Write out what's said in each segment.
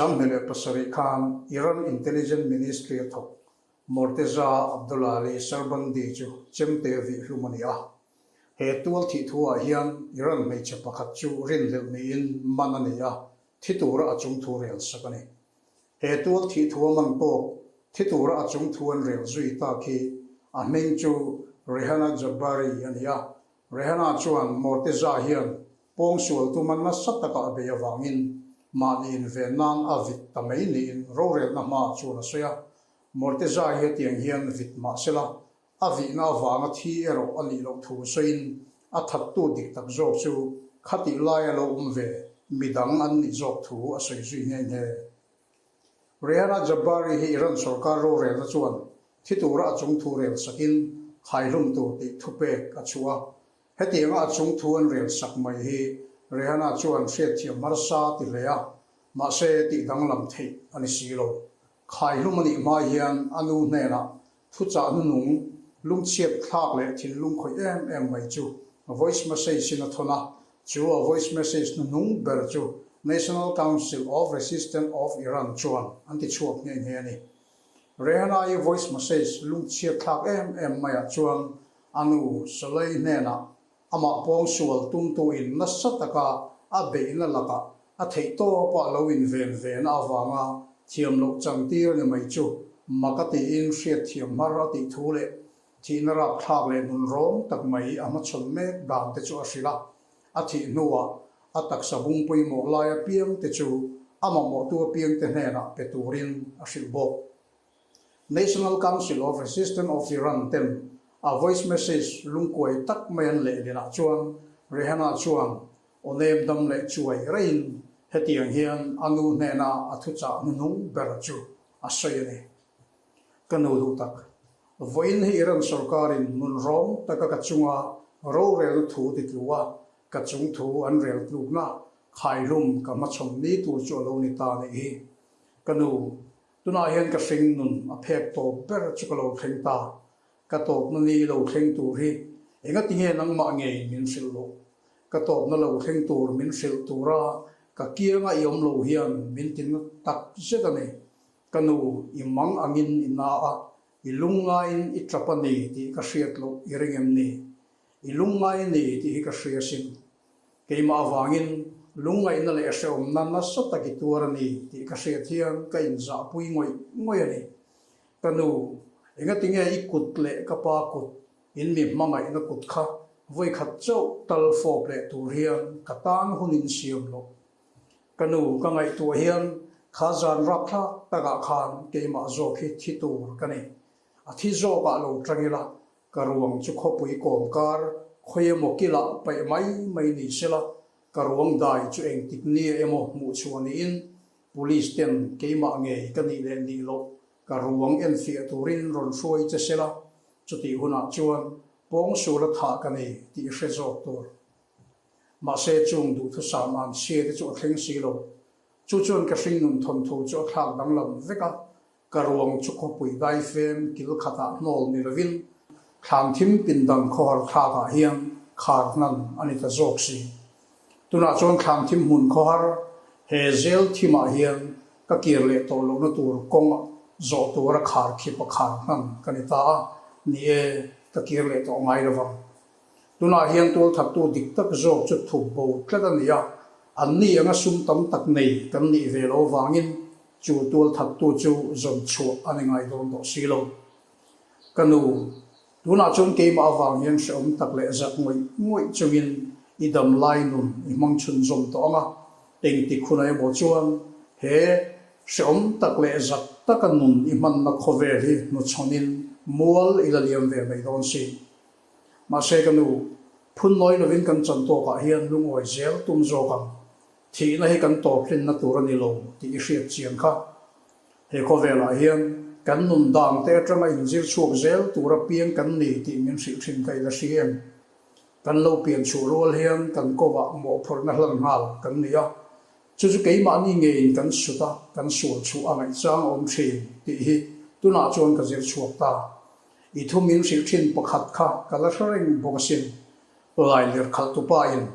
27 khan Iran Intelligence Ministry a thawk Morteza Abdolali Sarbandi chu chemte vih hlum a ni a. He tual thih thu ah hian Iran hmeichhe pakhat chu rinhlelh niin man a ni a, thi tura a chung thu rel sak a ni. He tual thih thu a man tawk thi tura a chung thu an rel zui tak hi a hming chu Rehana Jabbari a ni a, Rehana chuan Morteza hian pawngsual tuma nasa taka a bei avangin mahni inven nan a vit ta mai niin rorelna hmaah chuan a sawi a. Morteza hi hetiang hian vit mah sela, a vihna avanga thi erawh a nih loh thu sawiin a thattu dik tak zawk chu khatih laia lo awm ve midang an nih zawk thu a sawi zui nghe nghe. Rehana Jabbari hi Iran sorkar rorelna chuan thi tura a chung thu rel sakin khaihlum tur tih thupek a chhuah a. Hetianga a chung thu an rel sak mai hi Rehana chuan hriatthiam harsa ti hle a, mahse tih danglam theih a ni si lo. Khaihlum a nih hma hian a nu hnenah Thuchah hnunung, lungchhiat thlak leh thinlung khawih em em mai chu voice message in a thawn a, chu a voice message hnuhnung ber chu National Council of Resistance of Iran chuan an ti chhuak nghe nghe a ni. Rehana-i voice message lungchhiat thlak em em maiah chuan a nu Soleil hnenah Amah pawngsual tumtuin nasa taka a beihna lakah a theihtawpa lo inven vena avanga thiam loh chantir a ni mai chu mak a tiin hriatthiam hmar a tih thu leh thihna rapthlak leh nunrawng tak mai a hmachhawn mek dan te chu a hrilh a. A thih hnuah a taksa bung pawimawh lai apiang te chu a mamawhtu apiang te hnenah pe turin a hrilh bawk. National Council of Resistance of Iran ten a voice message lungkuai tak mai an lehlinah chuan Rehana chuan aw nem dam leh chuai reiin hetiang hian a nu hnena a thuchah hnuhnung ber chu a sawi a ni. Ka nu duh tak, vawiin hi Iran sorkarin nunrawng taka ka chunga rorelna thu ti tlu a, ka chung thu an rel tlukna khaihlum ka hmachhawn ni tur chu a lo ni ta nih hi. Ka nu, Tunah hian ka hring nun a phek tawp ber chu ka lo thleng ta. Ka tawpna ni lo thleng tur hi engati nge nangmah ngeiin min hrilh loh? Ka tawpna lo thleng tur min hrilh tura ka kianga i awm lo hian min ti na tak zet a ni. Ka nu, i mang angin i na a, i lungngaiin i tap a ni tih ka hriat loh i ring em ni? I lungngai a ni tih hi ka hria sin. Keimah avangin lungngaihna leh hrehawmna nasa tak i tuar a ni tih ka hriat hian ka inzahpui ngawih ngawih a ni. Ka nu, engatinge i kut leh ka pa kut, in mi hmangaihna kut kha vawikhat chauh tal fawp leh tur hian ka tan hun in siam loh. Ka nu, ka ngaihtuah hian kha zan rapthlak takah khan keimah zawk hi thi tur ka ni. A thi zawkah lo tang ila Ka ruang chu khawpui kawmkar khawi emaw kilah paih mai mai ni sela, ka ruang dai chu engtik nia emaw hmuh chhuah niin Police ten keimah ngei ka nih leh nih loh ka ruang enfiah turin rawn hruai che sela, chutih hunah chuan pawngsual a thah ka nei tih hre zawk tur. Mahse chung duhthusam an chhia te chu a thleng si lo. Chu chuan ka hringnun thawnthu chu a thlak danglam vek a, Ka ruang chu khawpui daifem kil khatah hnawl ni lovin thlan thim pindan khawhar thlakah hian khar hnan a ni ta zawk si. Tunah chuan thlan thim hmun khawhar he zel thimah hian ka kir leh tawh lohna tur kawng zawh tura khar khip a khar hnan ka ni ta a, ni e, ka kir leh tawh ngai lovang. Tunah hian tualthattu dik tak zawk chu thup bo tlat a ni a, anni anga sum tam tak nei kan nih ve lo vangin Chu tualthattu chu zawn chhuah a ni ngai dawn tawh si lo. Ka nu, tunah chuan keimah avang hian hrehawm tak leh zak ngawih ngawih chungin i dam lai nun i hmang chhunzawm tawh ang a, engtik hunah emaw chuan he hrehawm tak leh zak taka nun i hmanna khawvel hi hnuchhawnin mual i la liam ve mai dawn si. Mahse ka nu, phun nawi lovin kan chan tawkah hian lungawi zel tum zawk ang. Thihna hi kan tawp hlinna tur a ni lo tih i hriat chiang kha. He khawvelah hian kan nun dang te atanga inzir chhuak zel tura piang kan ni tih min hrilh thin ka ila hri em? Kan lo pian chhuah rual hian kan kovah mawhphurhna hlan nghal kan ni a, chu chu keimahni ngeiin kan sut a, kan sual chhuah a ngaihchang a awm thin tih hi tunah chuan ka zir chhuak ta. I thu min hrilh thin pakhat kha ka la hre reng bawk asin. Lailir khalhtupa in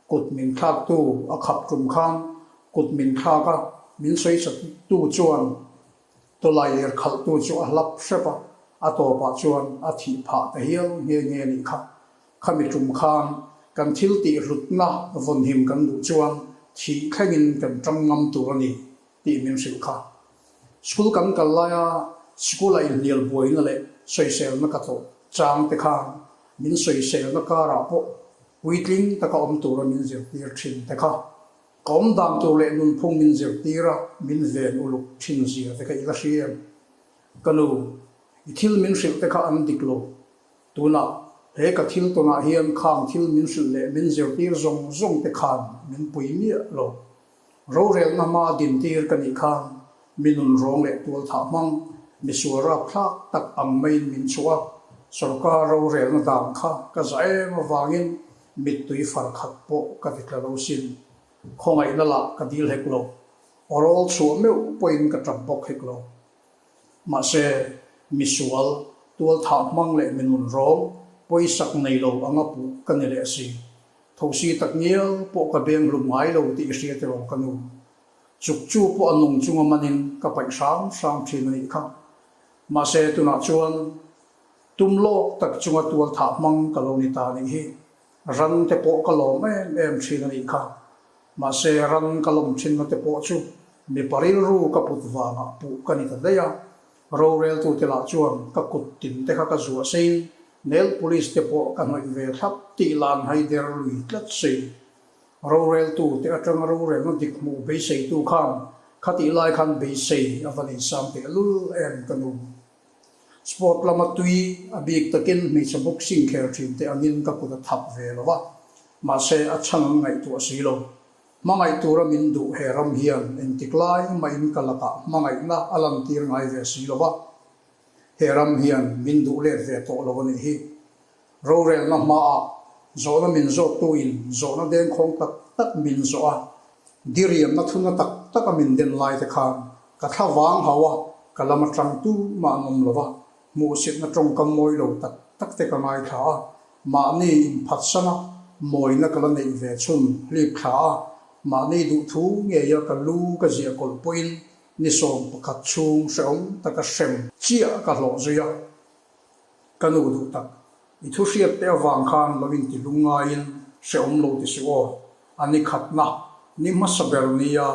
Kut min thlaktu a khap tum khan kut min thlak a, min sawisatu chuan tawlailir khalhtu chu a hlap hrep a, a tawpah chuan a thih phah ta hial nghe nghe a nih kha. Khami tum khan kan thil tih hlutna vawnhim kan duh chuan thih thlengin kan tang ngam tur a ni tih min hrilh kha. School kan kal laia school-a inhnial buaina leh sawiselna ka tlawh chang te khan min sawiselna karah pawh puitling taka awm tura min zirtir thin te kha. Ka awm dan tur leh nunphung min zirtir a, min ven uluk thin zia te kha i la hria em? Ka nu, i thil min hrilh te kha an dik lo. Tunah, he ka thil tawnah hian khang thil min hrilh leh min zirtir zawng zawng te khan min pui miah lo. Rorelna hma dintir ka nih khan mi nun rawng leh tualthah hmang, mi sual rapthlak tak ang maiin min chhuah a, sorkar rorelna dan kha ka za em avangin mittui far khat pawh ka ti tla lo sin. Khawngaihna lah ka dil hek lo, awrawl chhuah meuh pawhin ka tap bawk hek lo. Mahse, mi sual, tualthah hmang leh mi nun rawng, pawisak nei lo anga puh ka ni leh si. Thosi tak ngial pawh ka beng hlum ngai lo tih i hria tiraw ka nu. Chuk chu pawh a nung chunga manin ka paih hram hram thin a nih kha. Mahse, tunah chuan tum lawk tak chunga tualthah hmang ka lo ni ta nih hi. Ran te pawh ka lawm em em thin a nih kha. Mahse, ran ka lawm thinna te pawh chu mipa rilru ka put vangah puh ka ni ta daih a. Roreltute lah chuan ka kut tin te kha ka zuah sein, Nel Police te pawh ka hnawih ve thlap tih lan hai der lui tlat si. Roreltute atanga rorelna dik hmuh beiseitu khan khatih lai khan beisei a va nei sang teh lul em ka nu. Sport lama tui a bik takin hmeichhe boxing khel thin te angin ka kut a thap ve lo va, mahse a chhan an ngaihtuah si lo. Hmangaih tura min duh he ram hian engtik lai mahin ka lakah hmangaihna a lantir ngai ve si lo va, he ram hian min duh let ve tawh lo a nih hi. Rorelna hmaah zawhna min zawttuin zawhna dengkhawng tak tak min zawh a, diriamna thuna tak taka min den lai te khan ka thla vang hau a, ka lam atang tumah an awm lo va, hmuhsitna tawngkam mawi lo tak tak te ka ngaithla a, mahni inphatsana mawina ka la neih ve chhun hlip thla a, mahni duhthu ngeia ka lu ka ziah kawlh pawhin ni 11 chhung hrehawm taka hrem chiah ka hlawh zui a. Ka nu duh tak, i thu hriat te avang khan lo inti lung ngaiin hrehawm lo ti suh aw. A ni khatna, ni hmasa ber nia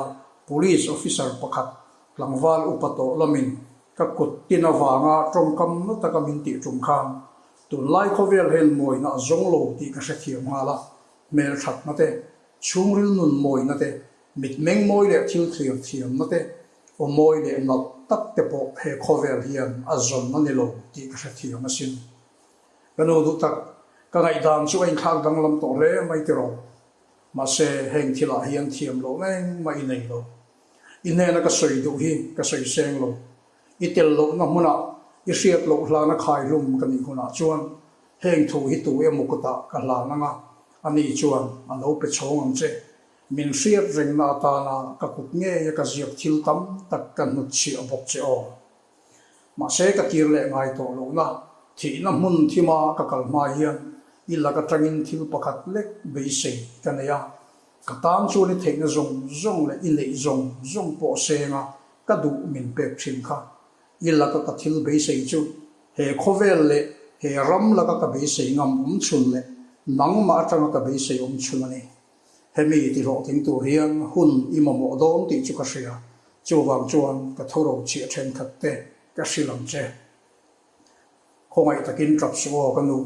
Police officer pakhat tlangval upa tawh lamin ka kut tin avanga tawngkam na taka min tih tum khan tunlai khawvel hian mawina a zawng lo tih ka hrethiam nghal a, hmelthatna te, chhungril nun mawina te, mitmeng mawi leh thil thlir thiamna te, Aw mawi leh nalh tak te pawh he khawvel hian a zawn a ni lo tih ka hrethiam asin. Ka nu duh tak, ka ngaihdan chu a inthlak danglam tawh hle mai tiraw. Mahse, heng thilah hian thiam loh engmah i nei lo. I hnena ka sawi duh hi ka sawi seng lo. I tel lohna hmunah i hriat loh hlana khaihlum ka nih hunah chuan heng thu hi tu emaw kutah ka hlan anga, ani chuan a lo pe chhawng ang che. Min hriat rengna atana ka kut ngeia ka ziak thil tam tak ka hnutchhiah bawk che aw. Mahse ka tir leh ngai tawh lohna, thihna hmun thima ka kal hma hian i lak atangin thil pakhat lek beisei ka nei a, ka tan chuan i theihna zawng zawng leh i neih zawng zawng pawh senga ka duh min pek thin kha. I laka ka thil beisei chu he khawvel leh he ram laka ka beisei ngam awm chhun leh nangmah atanga ka beisei awm chhun a ni. Hemi ti hlawhtling tur hian hun i mamawh dawn tih chu ka hria, chuvang chuan ka thuro chhiah thenkhat te ka hrilh ang che. Khawngaih takin tap suh aw ka nu,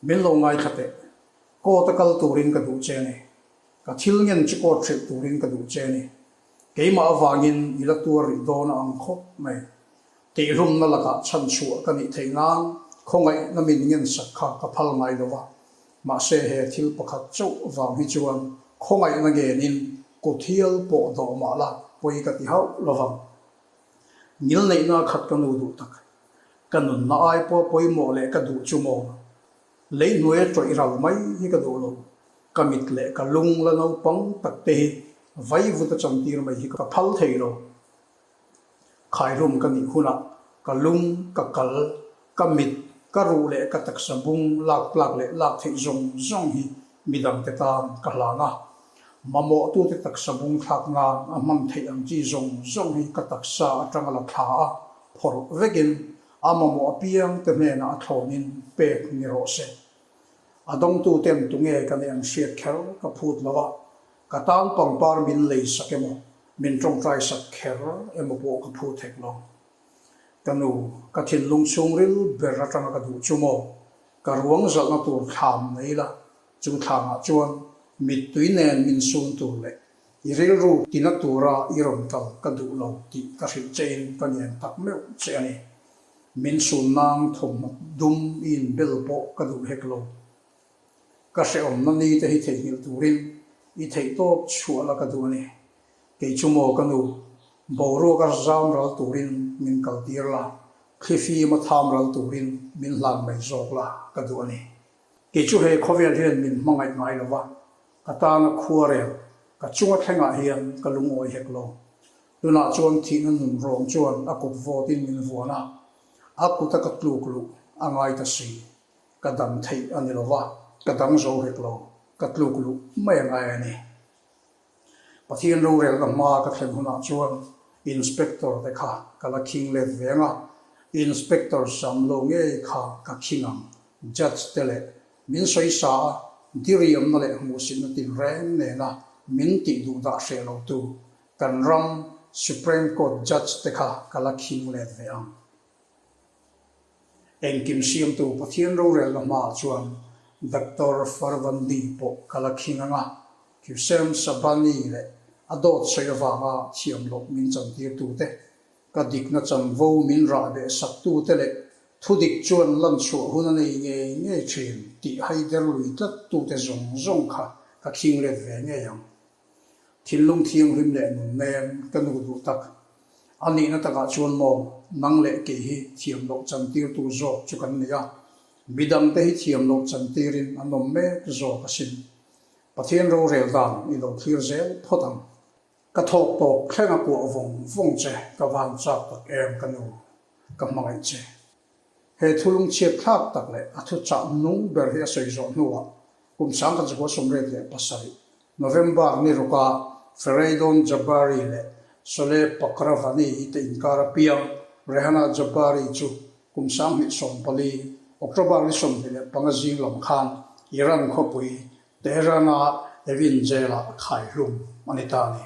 min lo ngaithla teh. Court a kal turin ka duh che a ni. Ka thil ngen chu court hrilh turin ka duh che a ni. Keimah avangin i la tuar rih dawn a ang khawp mai. Tihhlumna lakah chhanchhuah ka nih theih nan khawngaihna min ngensak kha ka phal ngai lo va, Mahse he thil pakhat chauh vang hi chuan khawngaihna ngenin kut hial pawh dawh mah la pawi ka ti hauh lo vang. Ngilneihna khat ka nu duh tak. Ka nunna ai pawh pawimawh leh ka duh chu maw? Lei hnuaia tawih ral mai hi ka duh lo. Ka mit leh ka lung la naupang tak te hi vaivut a chantir mai hi ka phal thei lo. Khaihlum ka nih hunah ka lung, ka kal, ka mit, ka ruh leh ka taksa bung lak tlak leh lak theih zawng zawng hi midangte tan ka hlan a. Mamawhtute taksa bung thlak nan a hman theih ang chi zawng zawng hi ka taksa atanga la thla a, phawrh vekin a mamawh apiang te hnenah a thlawnin pek ni rawh se. A dawngtuten tunge ka nih ang hriat kher ka phut lo a, ka tan pangpar min lei sak emaw, min tawngtai sak kher emaw pawh ka phut hek lo. Ka nu, ka thinlung chhungril ber atanga ka duh chu maw? Ka ruang zalhna tur thlam nei la, chu thlamah chuan mittui nen min sun tur leh i rilru tina tura i rawn kal ka duh lo tih ka hrilh chein ka ngen tak meuh che a ni. Min sun nang thawmhnaw dum i inbel pawh ka duh hek lo. Ka hrehawmna ni te hi theihnghilh turin i theihtawp chhuah la ka duh a ni. Kei chu maw ka nu, boruak a zam ral turin min kal tir la, thlifim a tham ral turin min hlan mai zawk la ka duh a ni. Kei chu he khawvel hian min hmangaih ngai lo va, ka tana khuarel, ka chunga thlengah hian ka lungawi hek lo. Tunah chuan thihna nun rawng chuan a kut vawtin min vuan a, a kuta ka tluk luh a ngai ta si. Ka dam theih a ni lo va, ka dang zo hek lo, ka tluk luh mai a ngai a ni. Pathian rorelna hma ka thlen hunah chuan Inspector te kha ka la khing let ve ang a, Inspector sam lo ngei kha ka khing ang, Judge te leh min sawisa a, diriamna leh hmuhsitna tinreng nena min tih duh dah hreh lo tu kan ram Supreme Court Judge te kha ka la khing let ve ang. Engkim siamtu Pathian rorelna hmaah chuan Doctor Farvandi pawh ka la khing ang a, Qsem Sabani leh a dawt sawi avanga thiam loh min chantirtute, ka dikna chanvo min rah beh saktute leh thudik chuan lanchhuah hun a nei ngei ngei thin tih haider lui tlattute zawng zawng kha ka khing let ve ngei ang. Thinlung thianghlim leh nun nen ka nu duh tak. A nihna takah chuan maw, nang leh kei hi thiam loh chantirtu zawk chu kan ni a, midangte hi thiam loh chantirin an awm mek zawk asin. Pathian rorel dan i lo thlir zel phawt ang. Ka thawk tawp thleng a kuah vawng vawng che, ka van chak tak em ka nu, ka hmangaih che. He thulung chhiat thlak tak leh a thuchah nung ber hi a sawi zawh hnuah kum sangkhat zakua 87, November ni ruka Fereydon Jabbari leh Soleh Pakravani te inkar a piang Rehana Jabbari chu kum 2014, October ni 25 zing lam khan Iran khawpui Tehran-a Evin Jail-ah khaihlum a ni ta a ni.